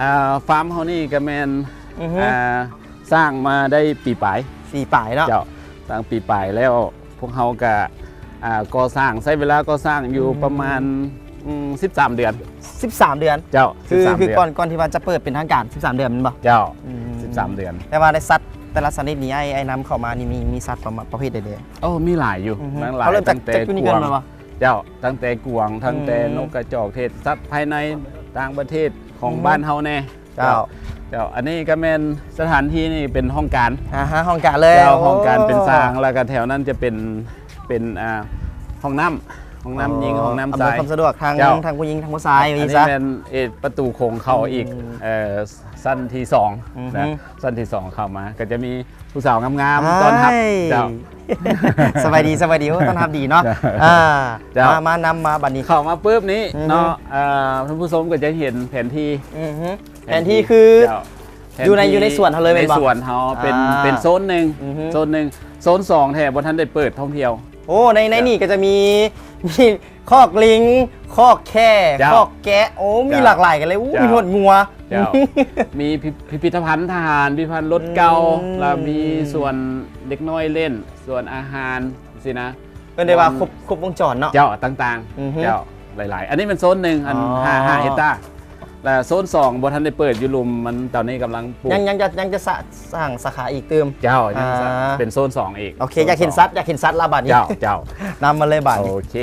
ອ່າ ຟາມເຮົານີ້ກໍແມ່ນ ອືຮຶ ອ່າ ສ້າງມາໄດ້ປີປາຍ ປີປາຍເນາະ ເຈົ້າ ສ້າງປີປາຍແລ້ວ ພວກເຮົາກໍ ອ່າ ກໍ່ສ້າງ ໃຊ້ເວລາກໍ່ສ້າງຢູ່ ອືມ ປະມານ ອືມ ສິບສາມເດືອນ ສິບສາມເດືອນ ເຈົ້າ ຄື ສິບສາມ ຄື ເດືອນ ກ່ອນ ກ່ອນທີ່ວ່າຈະເປີດເປັນທາງການ ສິບສາມເດືອນແມ່ນບໍ່? ເຈົ້າ ອືມ ສິບສາມເດືອນ ແຕ່ວ່າໄດ້ສັດແຕ່ລະຊະນິດນີ້ ອ້າຍ ອ້າຍນຳເຂົ້າມານີ້ ມີ ມີສັດປະມານ ປະເພດໃດແດ່? ໂອ້ ມີຫຼາຍຢູ່ ອືຮຶ ຫຼາຍ ເຮົາເລີ່ມຈາກ ຕັ້ງແຕ່ ຈາກຈຸດນີ້ກ່ອນແມ່ນບໍ່? ເຈົ້າ ຕັ້ງແຕ່ກວາງ ຕັ້ງແຕ່ ອືມ ນົກກະຈອກເທດ ສັດພາຍໃນຕ່າງປະເທດຂອງ ອືຮຶ ບ້ານເຮົາແດ່ ເຈົ້າ ເຈົ້າ ເຈົ້າ ອັນນີ້ກໍແມ່ນສະຖານທີ່ນີ້ເປັນຫ້ອງການ ອ່າຮະ ຫ້ອງການເລີຍ ເຈົ້າ ໂອ້ ຫ້ອງການເປັນສາງ ແລ້ວກໍແຖວນັ້ນຈະເປັນ ເປັນ ອ່າ ຫ້ອງນ້ຳ ຫ້ອງນ້ຳຍິງ ອໍ ຫ້ອງນ້ຳຊາຍ ອຳນວຍຄວາມສະດວກທັງ ເຈົ້າ ທັງຜູ້ຍິງທັງຜູ້ຊາຍ ອັນນີ້ແມ່ນ ເອີ ປະຕູໂຂງເຂົ້າອີກ ອືມ ເອີ ຊັ້ນທີສອງ ອືຮຶ ນະ ຊັ້ນທີສອງເຂົ້າມາ ກໍຈະມີ ຜູ້ສາວງາມໆ ອ້າຍ ຕ້ອນຮັບ ເຈົ້າ ສະບາຍດີ ສະບາຍດີ ໂອ້ ຕ້ອນຮັບດີເນາະ ເຈົ້າ ອ່າ ເຈົ້າ ມາ ມານຳມາບັດນີ້ ເຂົ້າມາປຶບນີ້ ອືຮຶ ເນາະ ເອີ ທ່ານຜູ້ຊົມກໍຈະເຫັນແຜນທີ່ ອືຮຶ ແຜນທີ່ ແຜນທີ່ຄື ເຈົ້າ ຢູ່ໃນ ແຜນທີ່ ຢູ່ໃນສວນເຮົາເລີຍແມ່ນບໍ່? ໃນສວນເຮົາເປັນ ອ່າ ເປັນໂຊນໜຶ່ງ ອືຮຶ ໂຊນໜຶ່ງ ໂຊນສອງແທ້ບໍ່ທັນໄດ້ເປີດທ່ອງທ່ຽວ ໂອ້ ໃນ ໃນນີ້ກໍຈະມີ ມີ ຄອກລິງ ຄອກແຂ້ ເຈົ້າ ຄອກແກະ ໂອ້ ມີ ເຈົ້າ ຫຼາກຫຼາຍກັນເລີຍ ໂອ້ ເຈົ້າ ມີຮອດງົວ ເຈົ້າ ມີພິ ພິພິທະພັນທະຫານ ພິພິທະພັນລົດເກົ່າ ອືມ ແລ້ວມີສວນເດັກນ້ອຍຫຼິ້ນ ສວນອາຫານຊີ້ນະ ເອີ້ນໄດ້ວ່າຄົບ ຄົບວົງຈອນເນາະ ເຈົ້າ ຕ່າງໆ ອືຮຶ ເຈົ້າ ຫຼາຍໆ ອັນນີ້ແມ່ນໂຊນໜຶ່ງ ອັນ ອໍ ຫ້າ ຫ້າເຮັກຕາ ແລະ ໂຊນສອງບໍ່ທັນໄດ້ເປີດຢູ່ລຸ່ມ ມັນຕອນນີ້ກຳລັງປູກ ຍັງ ຍັງຈະ ຍັງຈະສະ ສ້າງສາຂາອີກຕື່ມ ເຈົ້າ ຍັງສະ ອ່າ ເປັນໂຊນສອງອີກ ໂອເຄ ໂຊນສອງ ຢາກເຫັນສັດ ຢາກເຫັນສັດລະບາດນີ້ ເຈົ້າ ເຈົ້າ ນຳມາເລີຍບາດນີ້ ໂອເຄ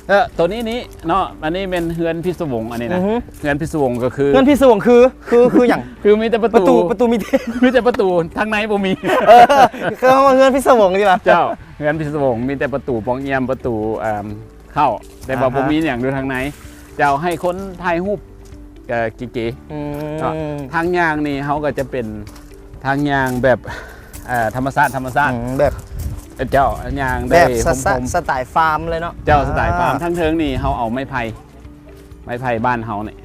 ເອີ ໂຕນີ້ນີ້ເນາະ ອັນນີ້ແມ່ນເຮືອນພິສະວົງ ອັນນີ້ນະ ອືຮຶ ເຮືອນພິສະວົງກໍຄື ເຮືອນພິສະວົງຄື ຄື ຄືຫຍັງ? ຄືມີແຕ່ປະຕູ ປະຕູ ປະຕູມີແຕ່ ມີແຕ່ປະຕູ ທາງໃນບໍ່ມີ ເອີ ຄືເຮົາວ່າເຮືອນພິສະວົງຊີ້ຫວາ? ເຈົ້າ ເຮືອນພິສະວົງ ມີແຕ່ປະຕູປ່ອງອຽມ ປະຕູ ເອີ ເຂົ້າ ແຕ່ວ່າ ອ່າຮະ ບໍ່ມີຫຍັງຢູ່ທາງໃນ ເຈົ້າ ໃຫ້ຄົນຖ່າຍຮູບ ເອີ ເກໆ ອືມ ເນາະ ທາງຍ່າງນີ້ເຮົາກໍຈະເປັນທາງຍ່າງແບບ ເອີ ທຳມະຊາດ ທຳມະຊາດ ອືມ ແບບ ເຈົ້າ ຍ່າງໄດ້ ແບບສະ ໂຮມໆ ສະ ສະໄຕຟາມເລີຍເນາະ ເຈົ້າ ສະໄຕຟາມ ອ່າ ທາງເທິງນີ້ເຮົາເອົາໄມ້ໄຜ່ ໄມ້ໄຜ່ບ້ານເຮົານີ້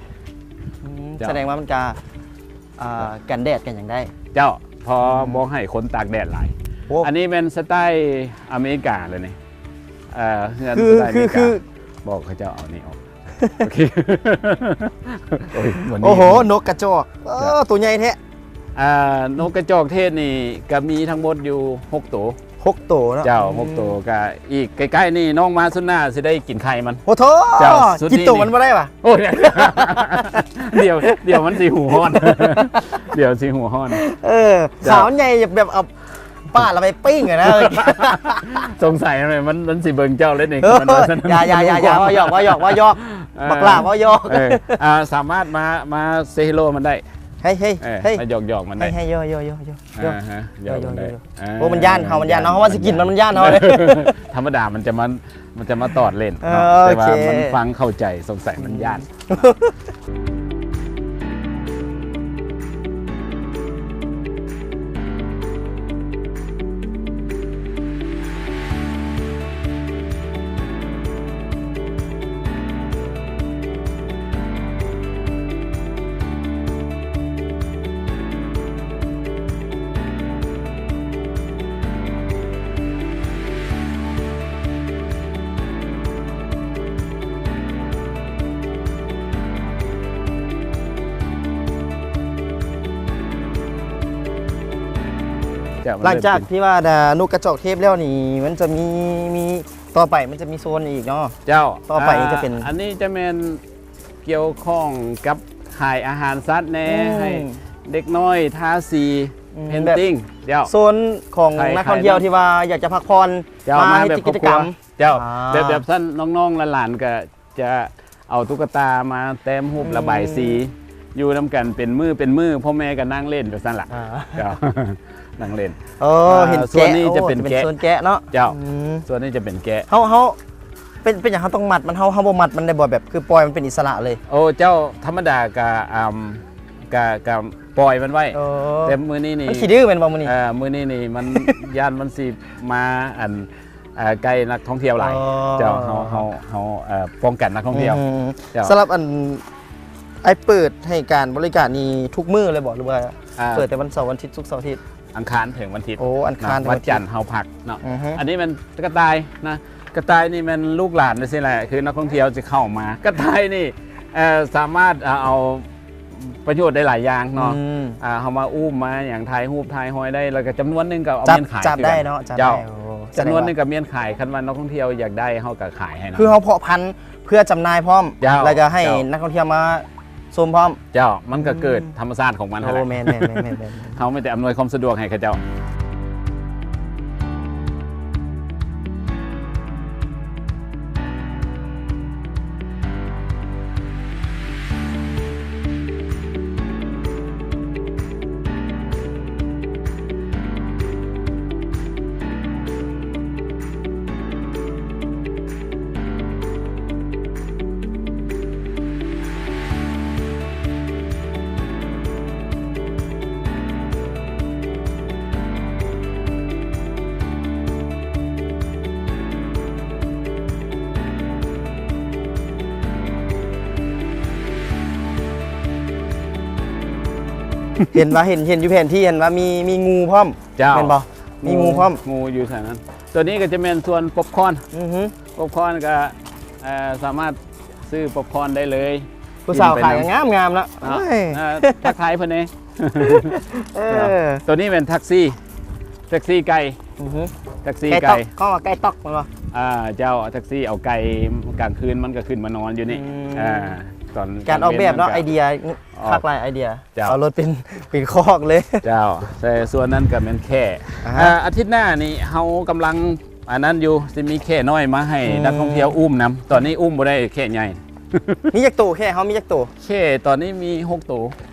ອືມ ເຈົ້າ ສະແດງວ່າມັນກະ ອ່າ ກັນແດດກັນຫຍັງໄດ້ ເຈົ້າ ເພາະ ອືມ ບໍ່ໃຫ້ຄົນຕາກແດດຫຼາຍ ໂອ້ ອັນນີ້ແມ່ນສະໄຕອາເມລິກາເລີຍນີ້ ເອີ ເຮືອນ ຄື ສະໄຕອາເມລິກາ ຄື ບອກເຂົາເຈົ້າເອົານີ້ອອກ ໂອເຄ ໂອ້ຍ ໂອ້ໂຫ ນົກກະຈອກ ເອີ ເຈົ້າ ໂຕໃຫຍ່ແທ້ ອ່າ ນົກກະຈອກເທດນີ້ກະມີທັງໝົດຢູ່ຫົກໂຕ ຫົກໂຕເນາະ ເຈົ້າ ອືມ ຫົກໂຕ ກະອີກໃກ້ໆນີ້ ນ້ອງມາສຸດໜ້າຊິໄດ້ກິນໄຂ່ມັນ ໂອ້ໂທ ເຈົ້າ ກິນໂຕມັນບໍ່ໄດ້ຫວາ? ໂອ້ຍ ດຽວ ດຽວມັນຊິຫູຮ້ອນ ດຽວຊິຫູຮ້ອນ ເອີ ເຈົ້າ ຂາມັນໃຫຍ່ແບບ ເອົາ ປາດລະໄປປີ້ງຫັ້ນນະ ສົງໄສມັນ ມັນຊິເບິ່ງເຈົ້າເລີຍນີ້ ເອີ ມັນວ່າຊັ້ນ ຢ່າ ຢ່າ ຢ່າ ຢ່າ ເວົ້າຫຍອກ ເວົ້າຫຍອກ ເວົ້າຫຍອກ ເອີ ບັກຫຼ້າເວົ້າຫຍອກ ເອີ ອ່າ ສາມາດມາ ມາເຊໂຮມັນໄດ້ ເຮີ້ຍ ເຮີ້ຍ ເອີ ເຮີ້ຍ ມາຫຍອກໆມັນໄດ້ ເຮີ້ຍ ເຮີ້ຍ ໂອ້ ມັນຢ້ານເຮົາ ມັນຢ້ານເຮົາ ເຮົາວ່າຊິກິນມັນ ມັນຢ້ານເຮົາເລີຍ ທຳມະດາມັນຈະມາ ມັນຈະມາຕອດຫຼິ້ນ ເອີ ເນາະ ແຕ່ວ່າ ໂອເຄ ມັນຟັງເຂົ້າໃຈ ສົງໄສມັນຢ້ານ ອືມ ເຈົ້າ ຫຼັງຈາກທີ່ວ່ານົກກະຈອກເທບແລ້ວນີ້ ມັນຈະມີ ມີ ຕໍ່ໄປມັນຈະມີໂຊນອີກເນາະ ເຈົ້າ ຕໍ່ໄປນີ້ຈະເປັນ ອ່າ ອັນນີ້ຈະແມ່ນກ່ຽວຂ້ອງກັບຂາຍອາຫານສັດແດ່ ອືມ ໃຫ້ເດັກນ້ອຍທາສີ ອືມ ເພັນຕິງ ແບບ ເຈົ້າ ໂຊນຂອງ ຂາຍ ນັກທ່ອງທ່ຽວທີ່ວ່າຢາກຈະພັກຜ່ອນ ເຈົ້າ ມາ ມາເຮັດ ເຮັດກິດຈະກຳ ເຈົ້າ ອ່າ ແບບ ແບບຊັ້ນ ນ້ອງໆຫຼານໆກໍຈະເອົາຕຸກກະຕາມາແຕ້ມຮູບ ອືມ ລະບາຍສີ ຢູ່ນຳກັນເປັນມື້ເປັນມື້ ພໍ່ແມ່ກໍນັ່ງຫຼິ້ນໄປຊັ້ນລະ ອ່າ ເຈົ້າ ນັ່ງຫຼິ້ນ ໂອ້ ອ່າ ເຫັນແກະ ສ່ວນນີ້ຈະເປັນ ໂອ້ ຈະເປັນ ແກະ ສ່ວນແກະເນາະ ເຈົ້າ ອືມ ສ່ວນນີ້ຈະເປັນແກະ ເຮົາ ເຮົາ ເປັນ ເປັນຫຍັງເຮົາຕ້ອງມັດມັນ ເຮົາ ເຮົາບໍ່ມັດມັນໄດ້ບໍ່ ແບບຄືປ່ອຍມັນເປັນອິດສະຫຼະເລີຍ? ໂອ້ ເຈົ້າ ທຳມະດາກະ ອ່າ ກະ ກະປ່ອຍມັນໄວ້ ໂອ້ ແຕ່ມື້ນີ້ນີ້ ມັນຂີ້ດື້ແມ່ນບໍ່ມື້ນີ້? ເອີ ມື້ນີ້ນີ້ມັນ ຢ້ານມັນຊິມາ ອັນ ເອີ ໃກ້ນັກທ່ອງທ່ຽວຫຼາຍ ອໍ ເຈົ້າ ເຮົາ ເຮົາ ເຮົາ ເອີ ປ້ອງກັນນັກທ່ອງທ່ຽວ ອືມ ເຈົ້າ ສຳລັບອັນ ອ້າຍເປີດໃຫ້ການບໍລິການນີ້ທຸກມື້ເລີຍບໍ່ ຫຼືວ່າ ອ່າ ເປີດແຕ່ວັນເສົາ ວັນທິດ ສຸກ ເສົາ ອາທິດ? ອັງຄານເຖິງວັນທິດ ໂອ້ ອັງຄານເຖິງວັນທິດ ເນາະ ວັນຈັນເຮົາພັກເນາະ ອືຮຶ ອັນນີ້ແມ່ນກະຕ່າຍນະ ກະຕ່າຍນີ້ແມ່ນລູກຫຼານຈັ່ງຊີ້ແຫຼະ ຄືນັກທ່ອງທ່ຽວຊິເຂົ້າມາ ກະຕ່າຍນີ້ ເອີ ສາມາດ ເອົາ ເອົາ ປະໂຫຍດໄດ້ຫຼາຍຢ່າງເນາະ ອືມ ອ່າ ເຮົາມາອຸ້ມມາຫຍັງ ຖ່າຍຮູບຖ່າຍຮອຍໄດ້ ແລ້ວກໍຈຳນວນໜຶ່ງກໍເອົາ ຈັບ ມຽນຂາຍ ຈັບໄດ້ເນາະ ຈັບ ເຈົ້າ ໄດ້ ໂອ້ ສະແດງວ່າ ຈຳນວນໜຶ່ງກໍມຽນຂາຍ ຄັນວ່ານັກທ່ອງທ່ຽວຢາກໄດ້ ເຮົາກໍຂາຍໃຫ້ນຳ ຄືເຮົາເພາະພັນເພື່ອຈຳໜ່າຍພ້ອມ ເຈົ້າ ແລ້ວກໍໃຫ້ ເຈົ້າ ນັກທ່ອງທ່ຽວມາ ຊົມພ້ອມ ເຈົ້າ ມັນກໍເກີດ ອືມ ທຳມະຊາດຂອງມັນ ໂອ້ ຫັ້ນແຫຼະ ແມ່ນໆໆໆໆ ເຮົາມີແຕ່ອຳນວຍຄວາມສະດວກໃຫ້ເຂົາເຈົ້າ. ເຫັນວ່າ ເຫັນ ເຫັນຢູ່ແຜນທີ່ ເຫັນວ່າມີ ມີງູພ້ອມ ເຈົ້າ ແມ່ນບໍ່? ມີງູພ້ອມ ງູຢູ່ໃສນັ້ນ. ຕົວນີ້ກໍຈະແມ່ນສ່ວນປັອບຄອນ ອືຮຶ ປັອບຄອນກໍ ເອີ ສາມາດຊື້ປັອບຄອນໄດ້ເລີຍ ຜູ້ສາວຂາຍກໍງາມໆເນາະ ເນາະ ເອີ ທັກທາຍເພິ່ນແດ່ ເອີ ຕົວນີ້ແມ່ນແທັກຊີ ແທັກຊີໄກ່ ອືຮຶ ແທັກຊີໄກ່ ເຂົາວ່າໄກ່ຕອກແມ່ນບໍ່? ອ່າ ເຈົ້າ ແທັກຊີເອົາໄກ່ ກາງຄືນມັນກໍຂຶ້ນມານອນຢູ່ນີ້ ອືມ ອ່າ ຕອນການອອກແບບເນາະ ໄອເດຍ ຄັກຫຼາຍໄອເດຍ ເຈົ້າ ເອົາລົດເປັນ ເປັນຄອກເລີຍ ເຈົ້າ ແຕ່ສ່ວນນັ້ນກໍແມ່ນແຂ້ ອ່າຮະ ເອີ ອາທິດໜ້ານີ້ເຮົາກຳລັງອັນນັ້ນຢູ່ ຊິມີແຂ້ນ້ອຍມາໃຫ້ ອືມ ນັກທ່ອງທ່ຽວອຸ້ມນຳ ຕອນນີ້ອຸ້ມບໍ່ໄດ້ແຂ້ໃຫຍ່ ມີຈັກໂຕ ແຂ້ເຮົາມີຈັກໂຕ? ແຂ້ຕອນນີ້ມີຫົກໂຕ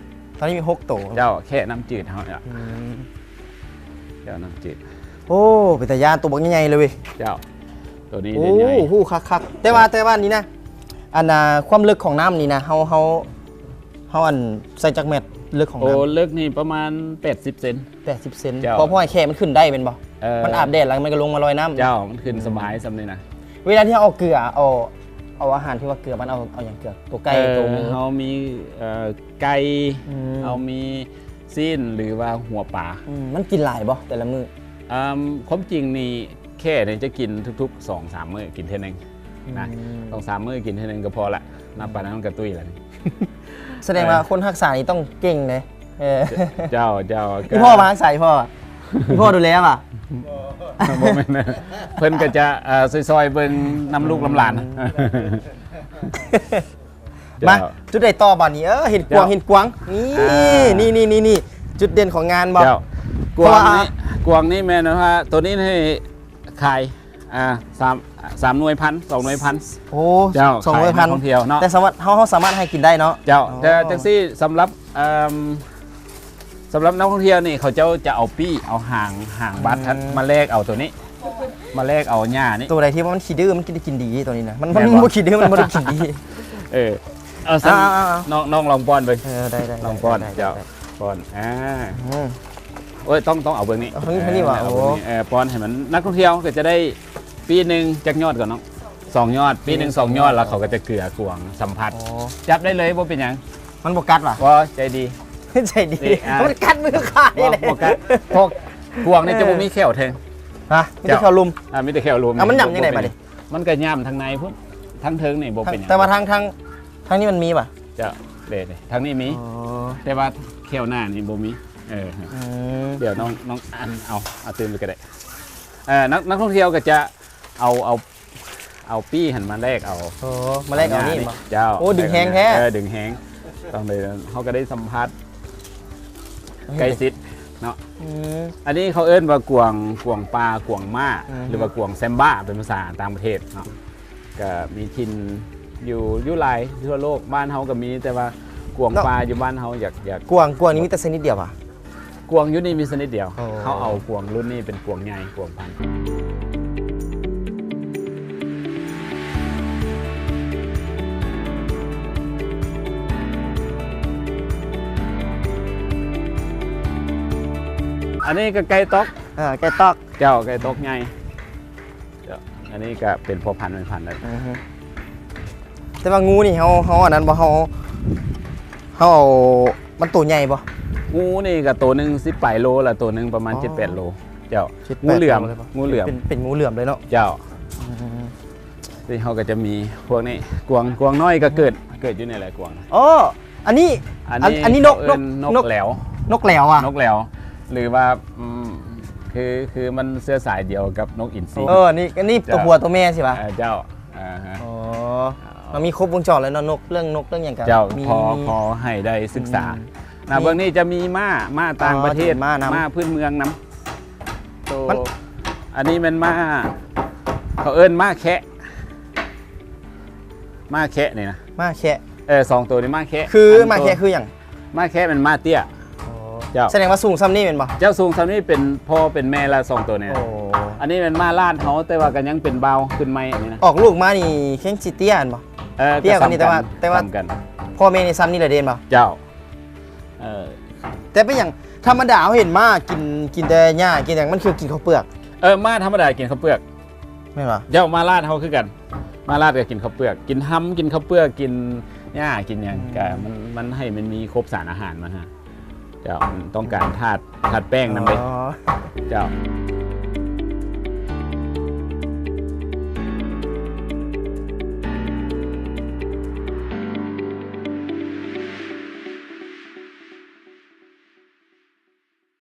ຕອນນີ້ມີຫົກໂຕ ເຈົ້າ ແຂ້ນ້ຳຈືດເຮົາ ອືມ ແຂ້ນ້ຳຈືດ ໂອ້ ເປັນຕາຢ້ານ ໂຕບັກໃຫຍ່ໆເລີຍເວີຍ ເຈົ້າ ໂຕນີ້ ໂອ້ ໃຫຍ່ ໂຫ ຄັກໆ ແຕ່ວ່າ ເຈົ້າ ແຕ່ວ່ານີ້ນະ ອັນນ່າ ຄວາມເລິກຂອງນ້ຳນີ້ນະ ເຮົາ ເຮົາ ເຮົາ ອັນ ໃສ່ຈັກແມັດ ເລິກຂອງນ້ຳ? ໂອ້ ເລິກນີ້ປະມານແປດສິບເຊັນ ແປດສິບເຊັນ ເຈົ້າ ເພາະ ເພາະໃຫ້ແຂ້ມັນຂຶ້ນໄດ້ແມ່ນບໍ່? ເອີ ມັນອາບແດດແລ້ວມັນກໍລົງມາລອຍນ້ຳ ເຈົ້າ ມັນຂຶ້ນສະບາຍ ອືມ ສ່ຳນີ້ນະ. ເວລາທີ່ເຮົາເອົາເກືອ ເອົາ ເອົາອາຫານທີ່ວ່າເກືອ ມັນເອົາ ເອົາຫຍັງເກືອ? ຕົວໄກ່ ເອີ ຕົວໝູ ເຮົາມີ ເອີ ໄກ່ ອືມ ເຮົາມີຊີ້ນ ຫຼືວ່າຫົວປາ ອືມ ມັນກິນຫຼາຍບໍ່ແຕ່ລະມື້? ອາ ຄວາມຈິງນີ້ ແຂ້ນີ້ຈະກິນທຸກໆສອງສາມມື້ກິນເທື່ອໜຶ່ງນະ ອືມ ສອງສາມມື້ກິນເທື່ອໜຶ່ງກໍພໍລະ ອືມ ນັບປານນັ້ນມັນກໍຕຸ້ຍລະນີ້ ສະແດງວ່າ ເອີ ຄົນຮັກສານີ້ຕ້ອງເກັ່ງເດ້ ເອີ ເຈົ້າ ເຈົ້າ ອີ່ພໍ່ມາຮັກສາ ອີ່ພໍ່ ອີ່ພໍ່ດູແລບໍ່? ບໍ່ແມ່ນ ເພິ່ນກໍຈະ ເອີ ຊ່ອຍໆເບິ່ງນຳລູກ ອືມ ນຳຫຼານ ມາ ເຈົ້າ ຈຸດໃດຕໍ່ບາດນີ້? ເອີ ເຫັນກວາງ ເຈົ້າ ເຫັນກວາງ ນີ້ ອ່າ ນີ້ໆໆໆ ຈຸດເດັ່ນຂອງງານບໍ່? ເຈົ້າ ກວາງນີ້ ກວາງນີ້ແມ່ນວ່າ ໂຕນີ້ໃຫ້ຂາຍ ອ່າ ສາມ ສາມໜ່ວຍພັນ ສອງໜ່ວຍພັນ ໂອ້ ເຈົ້າ ສອງໜ່ວຍພັນ ຂາຍໃຫ້ນັກທ່ອງທ່ຽວເນາະ ແຕ່ສາມາດ ເຮົາ ເຮົາສາມາດໃຫ້ກິນໄດ້ເນາະ? ເຈົ້າ ອໍ ແຕ່ຈັ່ງຊີ້ ສຳລັບ ເອີ່ມ ສຳລັບນັກທ່ອງທ່ຽວນີ້ ເຂົາເຈົ້າຈະເອົາປີ້ ເອົາຫາງ ຫາງບາດ ອືມ ມາແລກເອົາໂຕນີ້ ມາແລກເອົາຫຍ້ານີ້ ໂຕໃດທີ່ວ່າມັນຂີ້ດື້ ມັນກິນໄດ້ກິນດີ ໂຕນີ້ນະ ມັນ ແມ່ນບໍ່? ມັນບໍ່ຂີ້ດື້ ມັນບໍ່ໄດ້ກິນດີ ເອີ ເອົາຊັ້ນ ອ່າໆໆ ນ້ອງ ນ້ອງລອງປ້ອນເບິ່ງ ເອີ ໄດ້ໆໆ ລອງປ້ອນ ໄດ້ໆໆ ເຈົ້າ ປ້ອນ ອ່າ ອືມ ໂອ້ຍ ຕ້ອງ ຕ້ອງເອົາເບິ່ງນີ້ ເອົາທາງນີ້ ເອີ ທາງນີ້ຫວາ? ເອົາເບິ່ງນີ້ ໂອ້ ເອີ ປ້ອນໃຫ້ມັນ ນັກທ່ອງທ່ຽວກໍຈະໄດ້ ປີໜຶ່ງຈັກຍອດກ່ອນເນາະ? ສອງຍອດ ປີໜຶ່ງສອງຍອດ ສອງຍອດ ແລ້ວເຂົາກໍຈະເກືອກວາງສຳຜັດ ອໍ ຈັບໄດ້ເລີຍ ບໍ່ເປັນຫຍັງ ມັນບໍ່ກັດຫວາ? ບໍ່ ໃຈດີ ໃຈດີ ນີ້ ອ່າ ມັນກັດມືຂ້ານີ້ແຫຼະ ບໍ່ ບໍ່ກັດ ເພາະກວາງນີ້ ເອີ ຈະບໍ່ມີແຂ້ວແທງ ຮະ ມີແຕ່ແຂ້ວລຸ່ມ ອ່າ ມີແຕ່ແຂ້ວລຸ່ມ ອ່າ ມັນຫຍ້ຳຈັ່ງໃດບາດນີ້? ມັນກໍຫຍ້ຳທາງໃນພຸ້ນ ທາງເທິງນີ້ບໍ່ເປັນຫຍັງ ແຕ່ວ່າທາງ ທາງ ທາງນີ້ມັນມີຫວາ? ເຈົ້າ ເດ້ໆ ທາງນີ້ມີ ອໍ ແຕ່ວ່າແຂ້ວໜ້ານີ້ບໍ່ມີ ເອີ ອືມ ດຽວນ້ອງ ນ້ອງອັນ ເອົາ ເອົາຕື່ມໄປກໍໄດ້ ເອີ ນັກ ນັກທ່ອງທ່ຽວກໍຈະເອົາ ເອົາ ເອົາປີ້ຫັ້ນມາແລກເອົາ ໂອ້ ມາແລກເອົານີ້ບໍ່? ເຈົ້າ ໂອ້ ດຶງແຮງແທ້ ເອີ ດຶງແຮງ ຕ້ອງໄດ້ ເຮົາກໍໄດ້ສຳຜັດໃກ້ຊິດເນາະ ອືມ ອັນນີ້ເຂົາເອີ້ນວ່າກວາງ ກວາງປ່າ ກວາງມ້າ ອືມ ຫຼືວ່າກວາງແຊມບ້າ ເປັນພາສາຕ່າງປະເທດເນາະ ກໍມີຖິ່ນຢູ່ ຢູ່ຫຼາຍທົ່ວໂລກ ບ້ານເຮົາກໍມີ ແຕ່ວ່າກວາງ ເນາະ ປ່າຢູ່ບ້ານເຮົາຢາກ ຢາກ ກວາງ ກວາງນີ້ມີແຕ່ຊະນິດດຽວຫວາ? ກວາງຢູ່ນີ້ມີຊະນິດດຽວ ອໍ ເຮົາເອົາກວາງລຸ້ນນີ້ເປັນກວາງໃຫຍ່ ກວາງພັນ ອັນນີ້ກໍໄກ່ຕອກ ເອີ ໄກ່ຕອກ ເຈົ້າ ໄກ່ຕອກໃຫຍ່ ເຈົ້າ ອັນນີ້ກໍເປັນພໍ່ພັນແມ່ພັນແລ້ວ ອືຮຶ ແຕ່ວ່າງູນີ້ເຮົາ ເຮົາອັນນັ້ນບໍ່ ເຮົາ ເຮົາເອົາ ມັນໂຕໃຫຍ່ບໍ່? ງູນີ້ກໍໂຕໜຶ່ງສິບປາຍໂລ ແລ້ວໂຕໜຶ່ງປະມານ ອໍ ເຈັດແປດໂລ ເຈົ້າ ເຈັດແປດໂລ ງູເຫຼືອມ ເລີຍບໍ່? ງູເຫຼືອມ ເປັນ ເປັນງູເຫຼືອມເລີຍເນາະ ເຈົ້າ ອືມ ທີ່ເຮົາກໍຈະມີພວກນີ້ ກວາງ ກວາງນ້ອຍກໍເກີດ ເກີດຢູ່ນີ້ແຫຼະກວາງ ອໍ ອັນນີ້ ອັນນີ້ ອັນນີ້ນົກ ເຂົາເອີ້ນ ນົກ ນົກແຫຼວ ນົກແຫຼວອະ ນົກແຫຼວ ຫຼືວ່າ ອືມ ຄື ຄືມັນເຊື້ອສາຍດຽວກັບນົກອິນຊີ. ເອີ ນີ້ ອັນນີ້ ເຈົ້າ ຕົວຜູ້ຕົວແມ່ຊິຫວາ? ເອີ ເຈົ້າ ອ່າຮະ ອໍ ມັນມີຄົບວົງຈອນເລີຍເນາະ ນົກ ເລື່ອງນົກເລື່ອງຫຍັງກະ ເຈົ້າ ມີ ພໍ ພໍໃຫ້ໄດ້ສຶກສາ. ອືມ ນະ ນີ້ ເບື້ອງນີ້ຈະມີມ້າ ມ້າຕ່າງປະເທດ ອໍ ມ້ານຳ ມ້າພື້ນເມືອງນຳ. ໂຕ ມັນ ອັນນີ້ແມ່ນມ້າ ເຂົາເອີ້ນມ້າແຄະ ມ້າແຄະນີ້ນະ ມ້າແຄະ. ເອີ ສອງໂຕນີ້ມ້າແຄະ ຄື ອັນໂຕ ມ້າແຄະຄືຫຍັງ? ມ້າແຄະແມ່ນມ້າເຕ້ຍ. ອໍ ເຈົ້າ ສະແດງວ່າສູງຊ່ຳນີ້ແມ່ນບໍ່? ເຈົ້າ ສູງຊ່ຳນີ້ເປັນພໍ່ເປັນແມ່ລະ ສອງໂຕນີ້. ໂອ້ ອັນນີ້ແມ່ນມ້າລ້ານເຮົາ ແຕ່ວ່າກໍຍັງເປັນບ່າວຂຶ້ນໃໝ່ນີ້ນະ. ອອກລູກມານີ້ແຮງຊິເຕ້ຍແມ່ນບໍ່? ເອີ ເຕ້ຍກວ່ານີ້ ແຕ່ວ່າ ສ່ຳກັນ ແຕ່ວ່າ ສ່ຳກັນ ພໍ່ແມ່ນີ້ຊ່ຳນີ້ລະເດແມ່ນບໍ່? ເຈົ້າ ເອີ ແຕ່ເປັນຫຍັງທຳມະດາເຮົາເຫັນມ້າກິນ ກິນແຕ່ຫຍ້າ ກິນຫຍັງ ມັນຄືກິນເຂົ້າເປືອກ? ເອີ ມ້າທຳມະດາກິນເຂົ້າເປືອກ. ແມ່ນບໍ່? ເຈົ້າ ມ້າລາດເຮົາຄືກັນ ມ້າລາດກໍກິນເຂົ້າເປືອກ ກິນຮຳ ກິນເຂົ້າເປືອກ ກິນຫຍ້າ ກິນຫຍັງ ອືມ ກະມັນ ມັນໃຫ້ມັນມີຄົບສານອາຫານມັນຮະ. ເຈົ້າ ມັນຕ້ອງການທາດ ທາດແປ້ງນຳເດ້. ອໍ ເຈົ້າ.